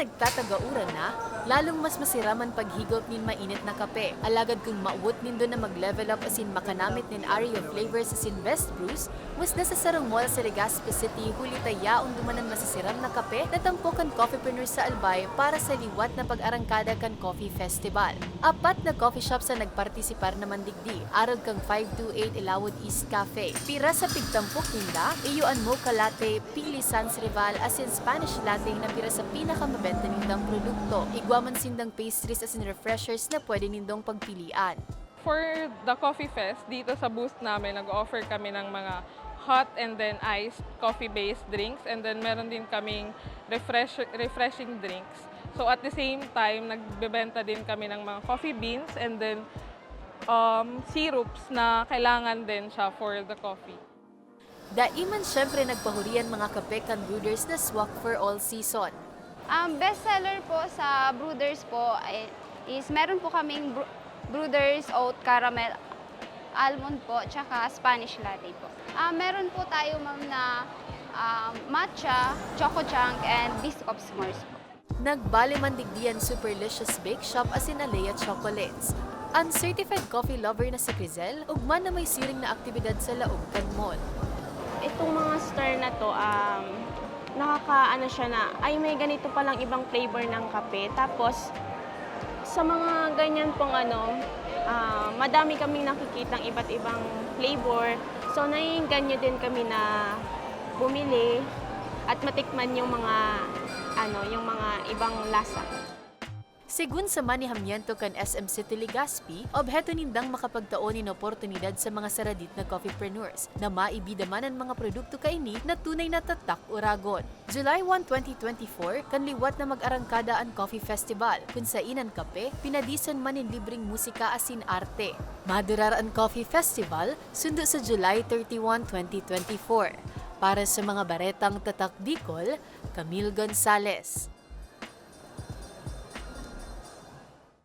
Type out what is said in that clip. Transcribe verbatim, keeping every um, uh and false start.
Nagtatagauran na, lalong mas masiram an paghigop nin mainit na kape. Alagad kun mawot nindo na mag-level up asin makanamit nin array of flavors asin best brews, mas nasa sarong mall sa Legazpi City, huli ta yaon duman an masisiram na kape na tampok kan Coffeepreneur sa Albay para sa liwat na pag-arangkada kan Coffee Festival. Apat na coffee shops an nagpartisipar naman digdi, arog kan five two eight Ilawod East Cafe. Pira sa pigtampok ninda, iyo an mocha latte, pili Sans Rival asin Spanish latte na pira sa pinakamabenta nindang produkto. Igwa man sindang pastries asin refreshers na pwede nindong pagpilian. For the Coffee Fest, dito sa booth namin, nag-offer kami ng mga hot and then iced coffee-based drinks, and then meron din kaming refresh, refreshing drinks. So at the same time, nagbebenta din kami ng mga coffee beans and then um, syrups na kailangan din siya for the coffee. Dai man siyempre nagpahuri an mga kape kan Brooders na swak for all season. Ang best seller po sa Brooders po ay, is meron po kaming Bro- Brooders Oat Caramel Almond po, tsaka Spanish Latte po. Ah, meron po tayo ma'am na ah, matcha, choco chunk, and biscuit s'mores po. Nagbale man digdi an Superlicious Bake Shop asin Alea Chocolates. An certified coffee lover na si Crizel, ugma na may siring na aktibidad sa laog kan mall. Itong mga store na to, um, nakakaano siya na, ay may ganito palang ibang flavor ng kape. Tapos, sa mga ganyan pong ano, ah, madami kaming nakikitang iba't ibang flavor. So, naiinganyo din kami na bumili at matikman yung mga ano, yung mga ibang lasa. Segun sa manihamiento kan S M City Legazpi, obheto nindang makapagtao nin oportunidad sa mga saradit na coffeepreneurs na maibida man an mga produkto kaini na tunay na tatak o ragon. July one, twenty twenty-four, kan liwat na mag-arangkada an Coffee Festival, kun sain an kape, pinadison man nin libreng musika asin arte. Madurar an Coffee Festival sundo sa July thirty-one, twenty twenty-four. Para sa mga baretang tatak Bicol, Camille Gonzalez.